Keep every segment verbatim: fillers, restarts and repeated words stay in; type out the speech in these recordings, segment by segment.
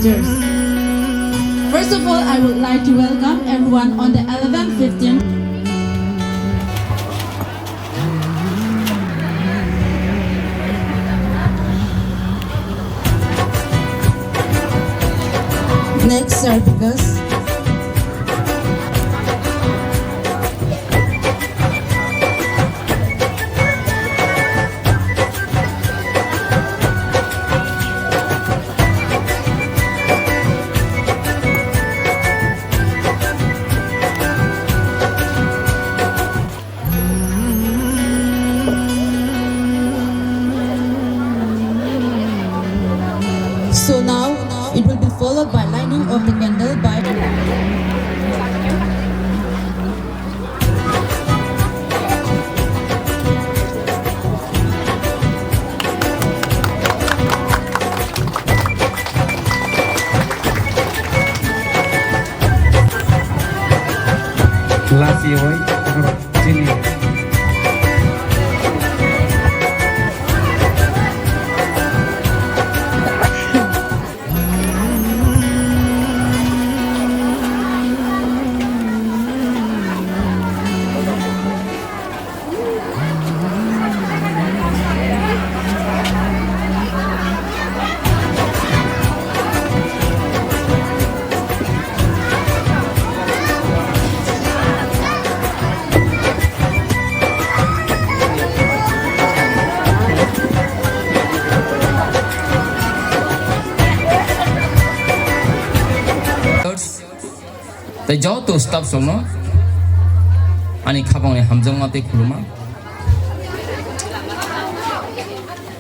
First of all, I would like to welcome everyone on the eleven fifteen. Next, sir, because So now it will be followed by lighting of the candle by Lasi oi, chini. Tei joto staff rokno ani khapangni hamjakma tei khuluma.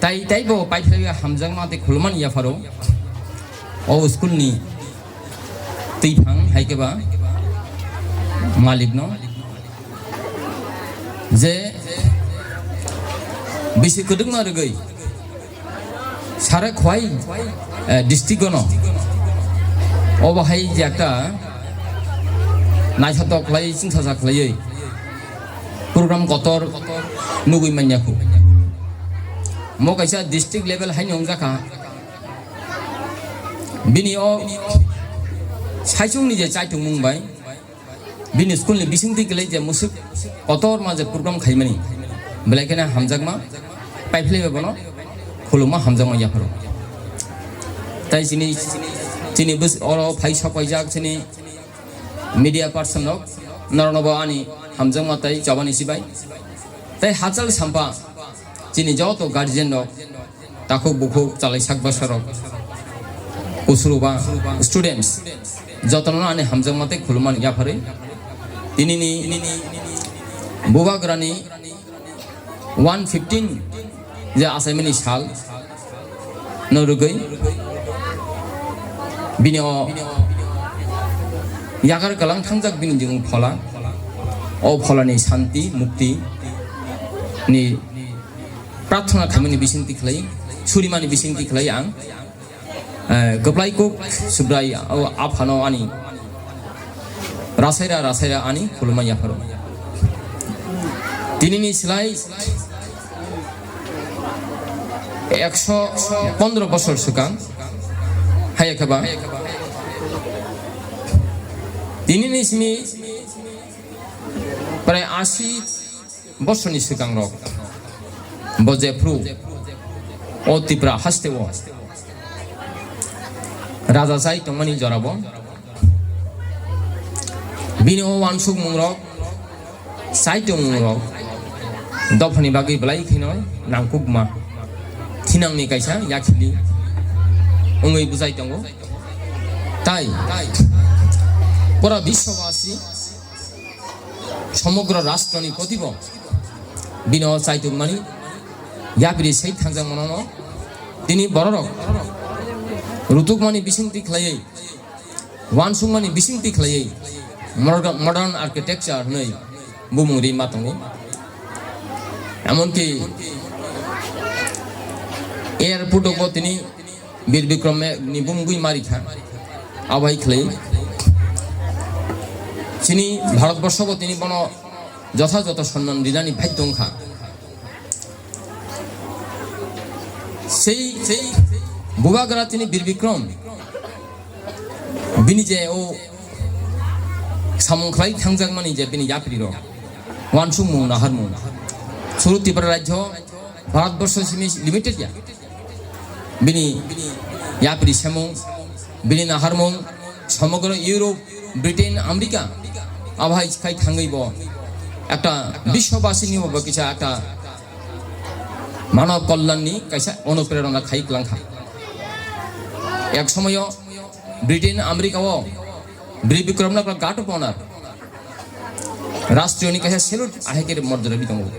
Tai taibo paithakya hamjakma tei khulumani yapharo o school ni twiphang hai khe ba malikno je bisi kwdwkma rwgwi sara khwai, eh, district-o no obo hai je ekta naithotok khlai chwngsacha khlaiwi program kotor nugwi manya khu. Mo kaisa district level haino wngjakha. Bini o saichungni je chaitungmung bai, bini school ni bisingtwi kwlai je musuk kotorma je program khaimani, belai kheno hamjakma, paiphlaiba bono khulumma hamjakma yapharo. Tai chini, chini bus-, oro phai sok paijak chini media person rok, norokno bo ani hamjakma tai chobani sibai. Tai hachal sampa chini joto guardian rok, takhuk bukhuk chalai sak bwsarok, kusuruba students, jotono ani hamjakma tei khulumani yapharwi tinini bubagrani one fifteen je achaimani sal no rwgwi bini o yagar kwlang thangjak bini jing phola, o pholani santi mukti ni prarthana khaimani bisingtwi khlai, surimani bisingtwi khlai ang, eh, kwplai kuk Subrai o aphano ani rasaira rasaira ani khulumma yapharo. Tinini slai ekso pondro bosor swkang, haya khe ba tinini simi prai asi bosorni swkangrok bo jephru o Tipra hasteo raja chai tongmani jorabo bini o uansukmungrok, chai tongmungrok dophani bagwi belai kheno nangkukma thinangni kaisa yakhili wngwi bujai tongo. Tai pura biswabasi somogro rashtroni potibo bini o chaitokmani yapri sei thangjakmano tini bororok rutukmani bisingtwi khlaiwi, uansukmani bisingtwi khlaiwi modern, modern architecture hwnwi bumung ri ma tongo. Emonki airport o bo tini Bir Bikrom ni bumgwi mari kha. Abai khlai chini Bharat borsho bo tini bono jotha joto sonman rinani bhai tong kha. Sei, sei bubagra tini Bir Bikrom Bini je o samung khlai thangjakmani je bini yapri rok, uansukmung naharmung, suru Tripura rajyo Bharatborsho simi limited ya. Bini yapri samung, bini naharmung, somogro Europe, Britain, America, abo hai khai thangwi bo ekta biswabasini bo kisa ekta manav kalyanni kaisa onuprerona khai klangkha. Ek somoyo Britain, America o Bir Bikram no Guard of Honor, Rashtriyoni kaisa salute ahai khe morjana di tongo.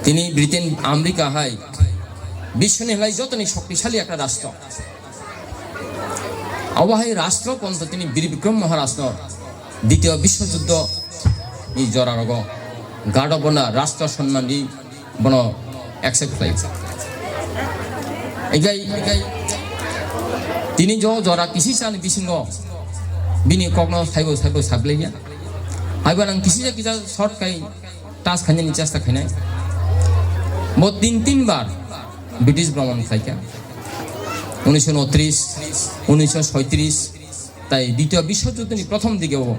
Tini Britain, America hai biswoni hai jotoni shoktisali ekta rashtra. Abo hai rashtra ponto tini Bir Bikram Maharaj no Ditiyo Biswa Juddho ni jora rogo Guard of Honor, Rashtra Sonman di bono accept khlai. Egai, egai, tini jo jora kisi sani bisingo bini kokno saibo saibo sablaiya. Haiba nang kisi ja kisa short kai tas khainani chesta khainai. Bo tin tin bar British bhromon khlaikha. Unisho unotris, unisho soitris, tai Ditiyo Biswa Juddho ni prothom dige o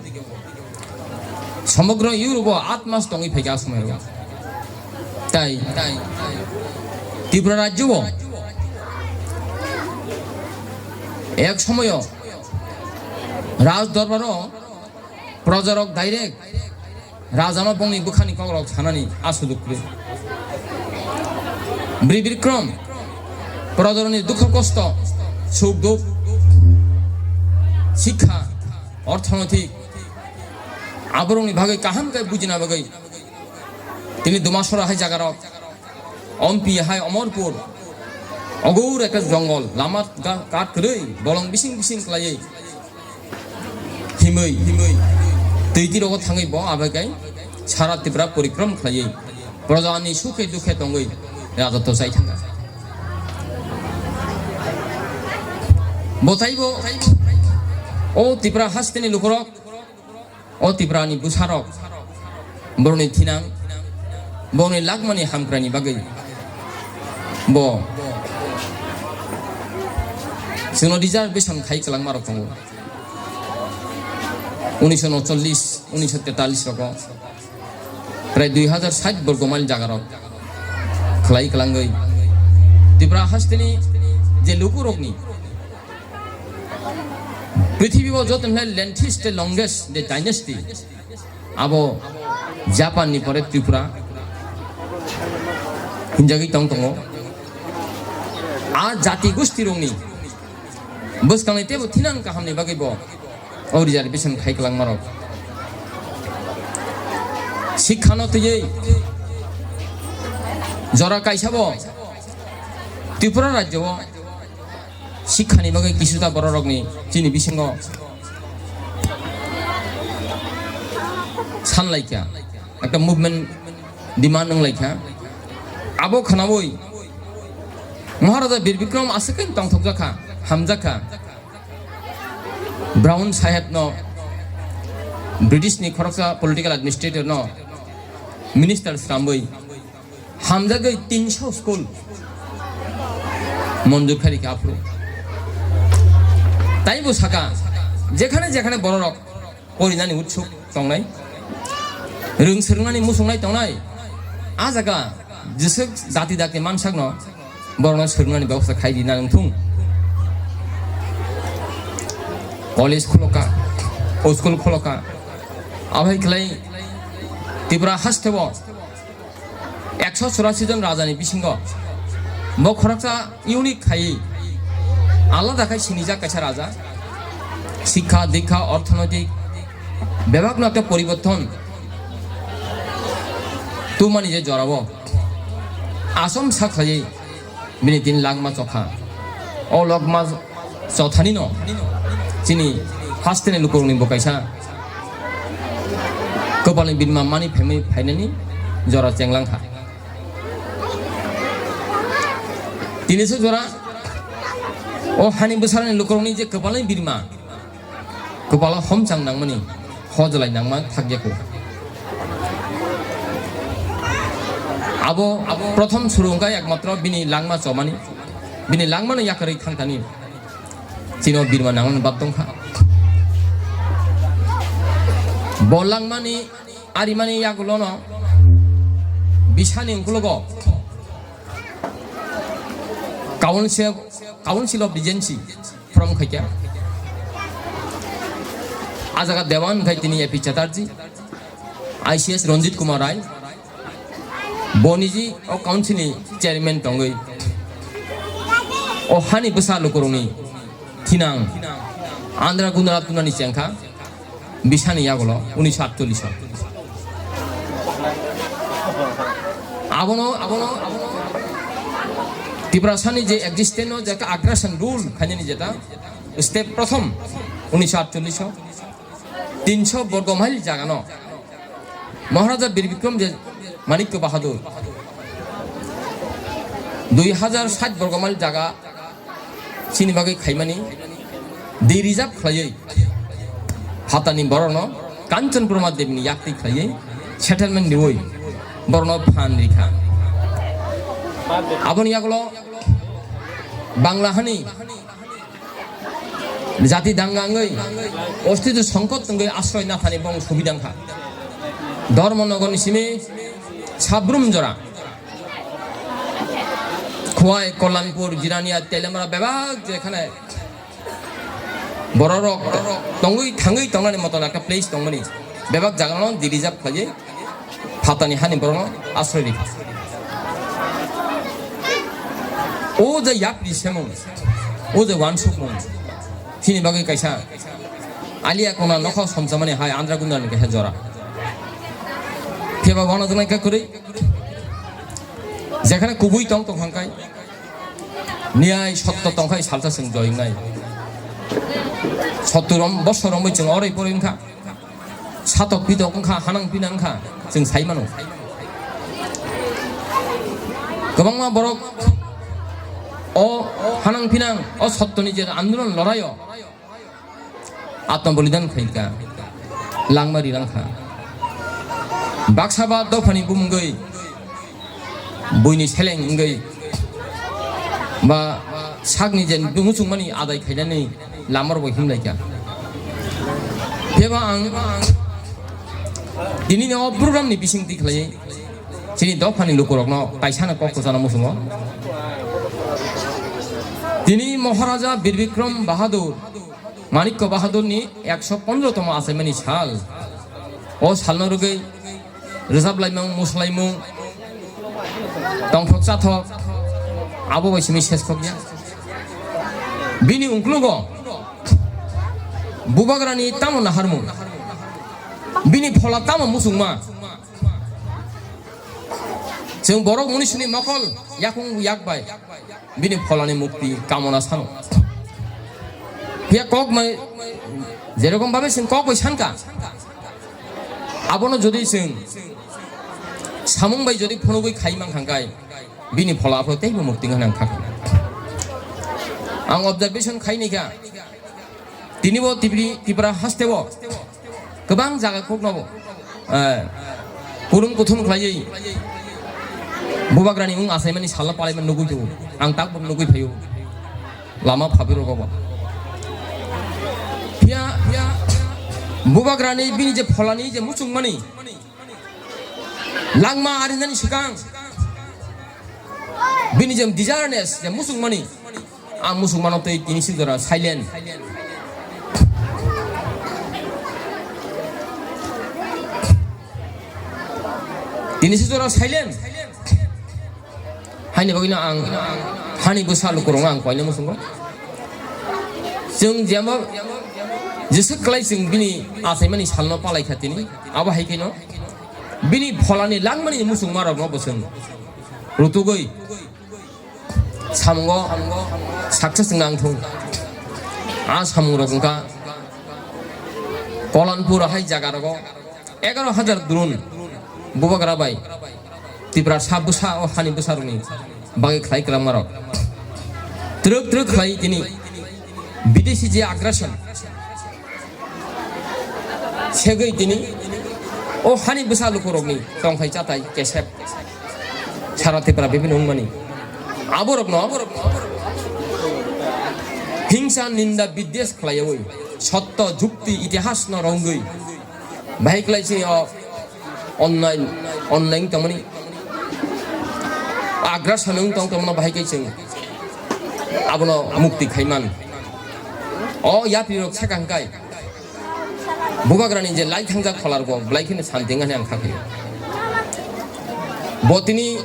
somogro Europe o aat mas tongwi phaikha a somoyo. Tai, tai Tripura rajyo o ek somoyo Raj Dorbar o projarok direct Rajano bongni bwkhani kokrok sanani a sujuk kwrwi. Bir Bikram, projarokni dukho kosto, suk duk, sikha, orthonoitik, aborokni bagwi kaham khe bujina bagwi tini Dumasora hai jagarok, Ompi hai Omorpur, ogur ekta jongol, lama ga-, kat kwrwi, bolong bising bising khlaiwi himwi, himwi, twi twi rogo thangwi bo abai kai sara Tripura porikrom khlaiwi, projani sukhe dukhe tongwi rajotw chai thangkha. Bo taibo o Tripura hasteni lukurok, o Tripurani bwsarok, borokni thinang, borokni lakmani hamkraini bagwi bo chwngno reservation khai kwlangmarok tongo. Unisho unochollis, unisho tetalis rogo prai dui hajar sait borgo mile jagarok khlai kwlangwi Tripura hasteni je lukurokni prithibi o joto hinlai lengthis tei longest de dynasty, abo Japan ni pore Tripura hinjagwi tong tongo. A jati gusti rokni bwskangni teibo thinang kahamni bagwi bo o reservation khai kwlangmarok. Sikhano twiwi jora kaisa bo Tripura rajyo o sikhani bagwi kisuta bororokni chini bisingo sanlaikha, ekta movement demand wnglaikha. Abo khwnawi Maharaja Bir Bikram aswk khe tongthokjakha, hamjakha. Brown saheb no, British ni khoroksa political administrator no minister sramwi hamjagwi tinso school monjur khairikha aphuru. Taibo saka, jekhane jekhane bororok porinani utsuk tongnai, rwng swrwngnani muchungnai tongnai, a jaga jwswk jati dakti mansakno borokno swrwngnani bebosta khai rina wngthung. College khulokha, school khulokha, abai khlai Tripura hasteo ekso churasi jon rajani bisingo bo khoroksa unique khai alada khai sinijak kaisa raja. Sikha, dikha, orthonoitik bebakno ekta poriborton tumani je jorao asom sa khlaiwi bini tin langma chokha. O lokma chothani no chini hasteni lukurokni bo kaisa kwpalni birma mani phaimani phainani jora chenglangkha. Tini se jora o hani bwsarani lukurokni je kwpalni birma, kwpalo homchang nangmani hojlai nangma thakya kho. Abo, abo prothom suru wngkha ekmatro bini langma chomani, bini langmano yakarwi thangthani chini o birma nangmani bab tongkha. Bo langmani arimani yagulono bisani ungkulugo Council, Council of Regency from khaikya. A jaga Dewan khai tini A P Chatterjee, I C S Ranjit Kumar Rai, boniji o council ni chairman tongwi o hani bwsa lukurokni thinang andra gundra tunani chengkha. Bisani yagulo unisho atchollish o. Abono, abono, abono Tiprasani je existence no je aggression rule khainani jeta step prothom unisho atchollish o tinsho borgo mile jagano Maharaja Bir Bikram je Manikya Bahadur dui hajar sait borgo mile jaga chini bagwi khaimani di reserve khlaiwi phatani borokno Kanchan Brahma Devini yakti khlaiwi settlement riwi borokno phan rikha. Aboni yagulo Bangla hani jati danga wngwi ostitw songkot wngwi asroi nathani bong subida wngkha. Dharmanagar ni simi Sabrum jora Khowai, Kalyanpur, Jirania, Teliamura bebak jekhane bororok tongwi thangwi tongnani moton ekta place tongmani bebak jagano di reserve khlaiwi phatani hani borokno asroi rikha. O je yapri semung, o je wansukmung, chini bagwi kaisa alia kona nokha somsamani hai andra gundra ni kaisa jora. Phiya ba wana janai ka kwrwi. Jekhane kubui tong tong hangkai. Niyai sotto tongkhai salsa chwng joyingnai. Sotto rom bosor romwi chwng oroi poroi wngkha. Satok pitok wngkha, hanang pinang wngkha, chwng sai mano. Kwbangma borok o hanang pinang, o sottoni je andolon loraio atma bolidan khaikha, langma rirang kha. Baksa ba dophani bumungwi buini seleng wngwi ba sakni je muchungmani adai khainani lama rok bai himlai kha. Phiya ba ang tini ni o program ni bising twi khlai chini dophani lukurokno kaisa no kok kwchana muchungo. Tini Maharaja Bir Bikram Bahadur, Manikya Bahadur ni ekso pondro tomo achaimani sal. O salno rwgwi rwjap laimung, musa laimung, tongthok chathok, abo bai simi ses khokya. Bini ungkulugo bubagrani tamo naharmung, bini phola tamo muchungma. Chwng borok munisuni mokol yakung yak bai bini pholani mukti kamona sano. Phiya kok mai jerokom babe chwng kok bai sanka. Abono jodi chwng samung bai jodi phunugwi khai mankha khe bini phola aphuru teibo mukti wngna nangkha. Ang observation khai naikha. Tini bo Tipri-, Tipra haste o kwbang jaga kokno, eh, kurum kuthum khlaiwi bubagrani wng achaimani salno palaimani nugwi tongo. Ang tak bo nugwi phaio lama phabiro rogo bo. Phiya, phiya bubagrani bini je pholani je muchungmani langma arinani swkang bini je desireness je muchungmani. A muchungmano tei tini si jora silent. Tini si jora silent. Haini bagwino ang hani bwsa lukurokno ang koina muchungo. Chwng jemo jeswk kwlai chwng bini achaimani salno palai kha tini. Abo hai kheno bini pholani langmani muchungmarokno bo chwng rutugwi samungo success wngna nangthung. A samungrok wngkha Kolanpur hai jagarogo egaro hajar drone bubagra bai Tiprasa bwsa o hani bwsarokni bagwi khlai kwlangmarok. Twrwk twrwk khlai tini bidesi je aggression segwi tini o hani bwsa lukurokni tongthai chathai kesep sara Tripura bibhinno wngmani. Aborokno hingsa ninda biddes khlaiwi sotto jukti itihasno rwngwi Bahai kwlai chini o online, online tongmani agra samung tong tongmano bahai khe chwng abono mukti khaiman. O yapri rok saka hwnkhe bubagrani je lai thangjak kholar bo belai kheno santi wngkha ang kha khaio. Bo tini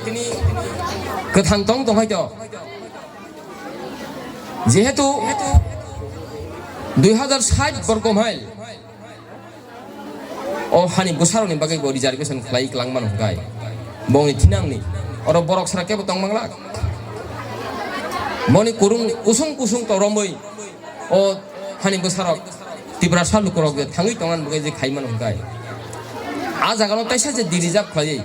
kwthang tong tong hai to. Jehetu dui hazar sait borgo mile o hani bwsarokni bagwi bo reservation khlai kwlangmano hwnkhe bongni thinangni oro borok sara kebo tong manglak. Boni kurung kusung kusung to romwi o hani bwsarok Tiprasa lukurok je thangwi tongna bagwi je khaimano hwnkhe a jagano taisa je di reserve khlaiwi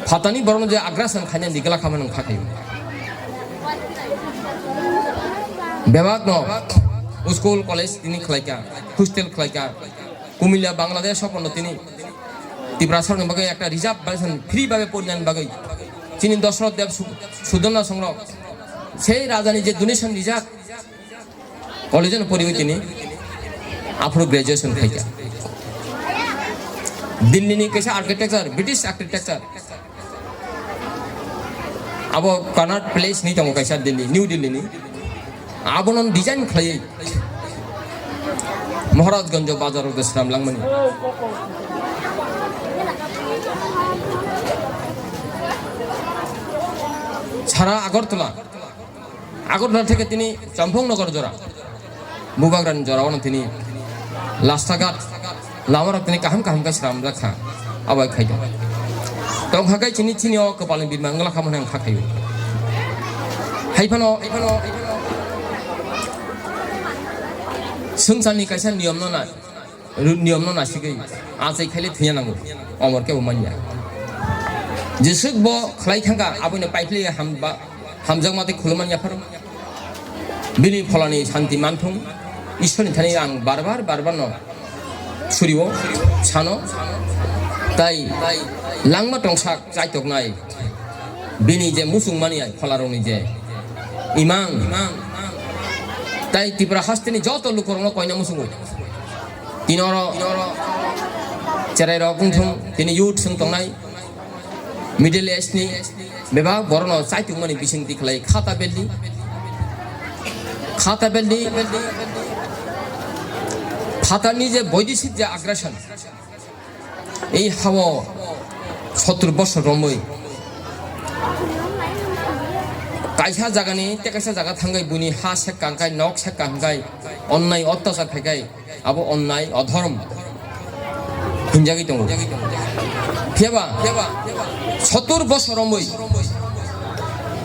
phatani borokno je agra san khaina di gla khamano wngkha khayo. Bebakno school, college tini khlaika, hostel khlaika, Kumila, Bangladesh o pono tini Tiprasarokni bagwi ekta reserve bai san free babe porinani bagwi chini Dosroth Deb Su-, Sudonna songrok sei rajani je donation rijak college no poriwi tini aphuru graduation khaika. Delhi ni kaisa architecture, British architecture, abo Connaught Place ni tongo kaisa Delhi, New Delhi ni. Abono design khlaiwi Maharajganj bazar o swnam langmani. Sara Agartala, Agartala theke tini Champangnagar jora, Bubagrani jora ono tini Lastaghat. Lamarok tini kaham kaham khe swnamjak kha, abo hai khaida. Tongkha khe chini, chini o kwpalni birma wngla kha hwnwi ang kha khaio. Hai phano, hai phano, swngcharni kaisa niyomno na, ru-, niyomno nasigwi achai khaile thwiya nango, omor khe bo manya. Jeswk bo khlai thangkha, aboino paiphlaiya hamba, hamjakma tei khulumani yapharo. Bini pholani santi manthung, Ishwarni thani ang bar bar, bar bar no surio, sano, tai langma tongsak chaitoknai bini je muchungmani ai pholarokni je imang, tai Tipra hasteni joto lukurokno koina muchungo. Tini oro cherairok wngthung, tini youth wng tongnai, middle age ni bebak borokno chaitokmani bisingtwi khlai khata beldi, khata beldi. Phatarni je boidisik je aggression, ei hao sottur bosor romwi kaisa jagani tei kaisa jaga thangwi buini ha sekka hwnkhe, nok sekka hwnkhe, onnai ottachar khaikhai, abo onnai, odhorom hinjagwi tongo. Phiyaba, phiyaba, sottur bosor romwi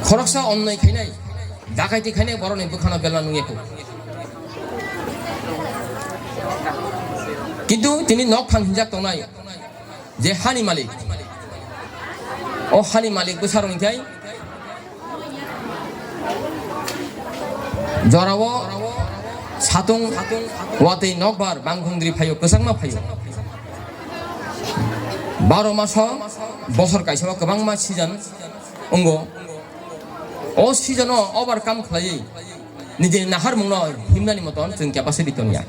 khoroksa onnai khainai, dakaiti khainai borokni bwkhano belma nungya kho. Kintu tini nok phang hinjak tongnai je hani malik, o hani malik bwsarok hinkhai jorao satung watwi nokbar bangkhungdri phaio, kwchangma phaio. Baro maso bosor kaisa o kwbangma season wngo. O season o overcome khlaiwi nijini naharmungno himnani moton chwng capacity tongya.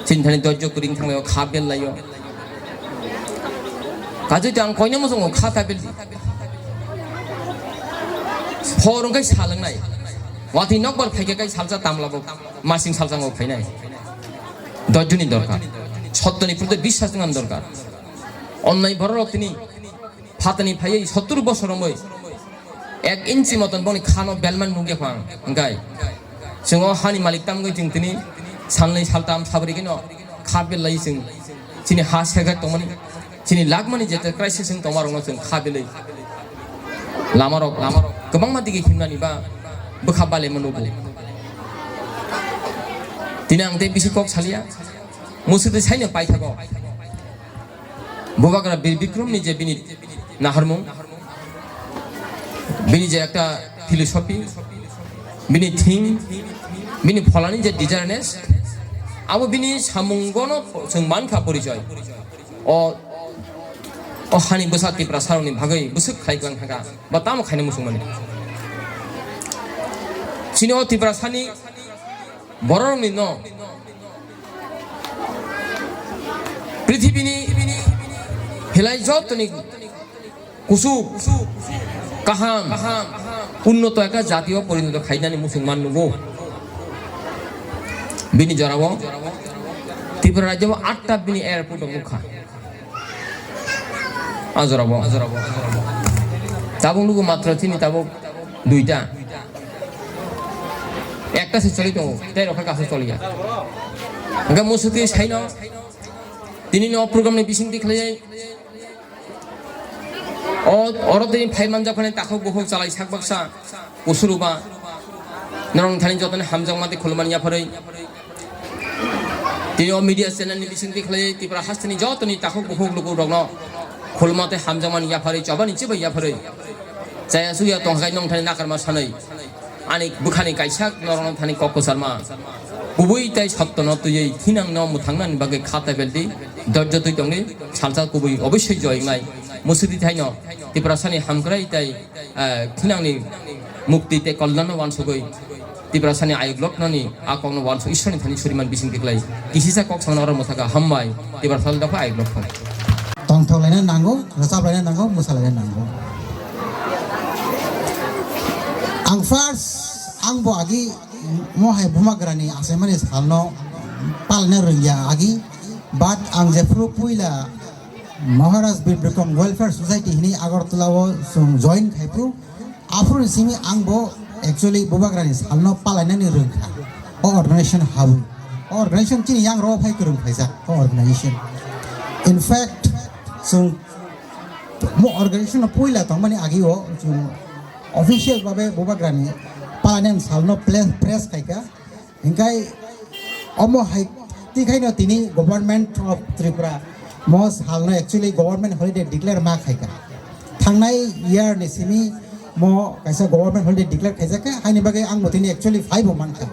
Chini thani dojjo kwrwng thanglaio, kha bellaio. Kajui to ang koina muchungo kha ta beldi. Hor wngkhe sal wngnai. Watwi nokbar phaikhe kai salsa tamlabo masing salsa ngo phainai. Dojjoni dorkar. Sottoni purte biswas wngna dorkar. Onnai bororok tini phatani phaiwi sottur bosor romwi ek inchi moton boni khano belman nungya kho ang, hwnkhe chwng o hani malik tamgwi chwng tini salnwi saltam sabri kheno kha belai chwng chini ha segak tongmani, chini lakmani jete crisis wng tongmarokno chwng kha belai lamarok, lamarok kwbangma digi himnani ba bwkha bale mano bo. Tini ang tei bisi kok salia, musukti saino paithago. Bubagra Bir Bikramni je bini naharmung, bini je ekta philosophy, bini theme, bini pholani je desiredness, abo bini samungono chwng mankha porichoi. O, o hani bwsa Tiprasarokni bagwi bwswk khlai gwlang thangkha, ba tamo khaina muchungmani. Chini o Tiprasani bororokni no, Pithibini hilai jotoni kusuk, kaham, unnoto ekta jatio porinoto khainani muchungma nugo. Bini jorao Tripura rajyo atta bini airport nukha. A jorao. Tabuk nugo matro chini tabuk duita. Ekta se choli tongo, tei rokha kaso choliya. Hingke musuti saino, tini no program ni bising tikhlai. O, oro tini phai manjak phani takhuk bukhuk chalai sak baksa, usuruba. Norok thani jotoni hamjakma tei khulumani yapharwi. Tini o media channel ni bising tikhlai Tripura hasteni jotoni takhuk bukhuk lukurokno khulumate hamjakmani yapharwi, chobani chibai yapharwi. Chaya suya tongkhai nong thani nakarma sanwi. Ani bwkhani kaisa norokno thani kok kwcharma. Kubui tei sottono twiwi thinangno mwthangnani bagwi kha tebeldi, dorjo twi tongdi, salsa kubui obossoi joy wngnai. Musuti thaino Tiprasani hamkrai tei, eh, thinangni mukti tei kollanno wansugwi Tiprasani ayuk loknoni a kokno wansuk Ishwarni thani suriman bising tiklai. Kisisa kok sangna oro mwthaka hambai Tiprasal dopha ayuk lokthong. Tongthok laina nango, rwchap laina nango, mwsa laina nango. Ang first, ang bo agi mo hai bumagrani achaimani salno palna rwngya agi, but ang jephru puila Maharaj Bir Bikram Welfare Society hini Agartala o chwng join khai phru, aphuru simi ang bo actually bubagrani salno palainani rwngkha. O organization habwi. O organization chini yang ro phai kwrwng phaijak o organization. In fact, chwng mo organization no puila tongmani agi o chwng official babe bubagrani palainani salno pla-, press khaika. Hingkai omo hai tikhaino tini Government of Tripura mo salno actually government holiday declare ma khaika. Thangnai year ni simi mo kaisa government holiday declare khaijakha, haini bagwi ang bo tini actually phaibo mankha.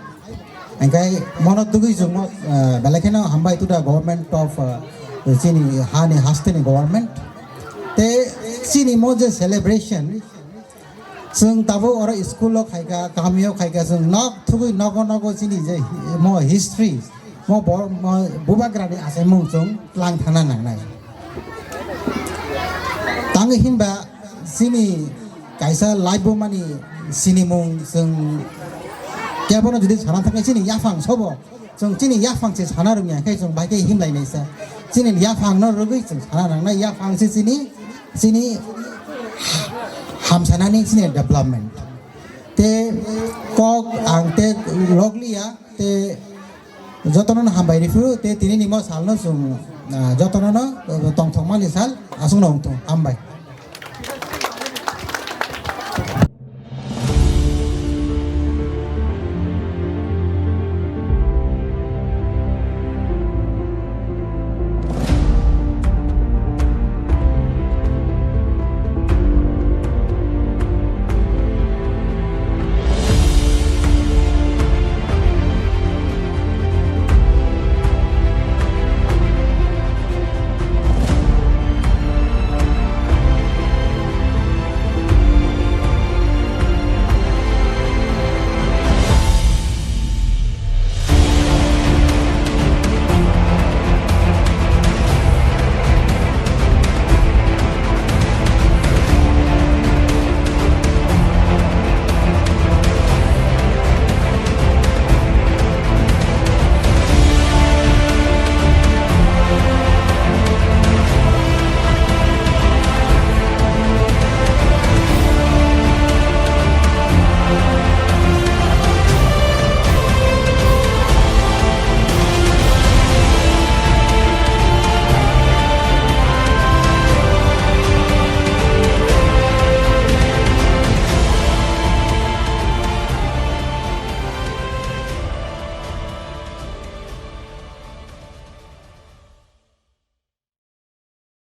Hingkai mono tugui chwngmo, eh, belai kheno hambai to the government of, eh, chini hani hasteni government. Te chini mo je celebration, chwng tabuk oro school o khaika, kami o khaika, chwng nok thugui nogo nogo chini je hi-, mo history, mo bo-, mo bubagrani achaimung chwng tlang thangna nangnai. Tangwi hinba chini kaisa life bo mani sinimung chwng kebono jodi sana thangkhe chini yaphang sobo. Chwng chini yaphang se sana rwngya khe chwng bai khe himlai naisa. Chini yaphang no rwgwi chwng sana nangnai, yaphang se chini, chini hamsanani chini development. Te kok ang te logliya, te jotono no hambai riphu, te tini ni mo salno chwng, ah, jotono no, ah, tongthokmani sal, aswkno wngthung, hambai.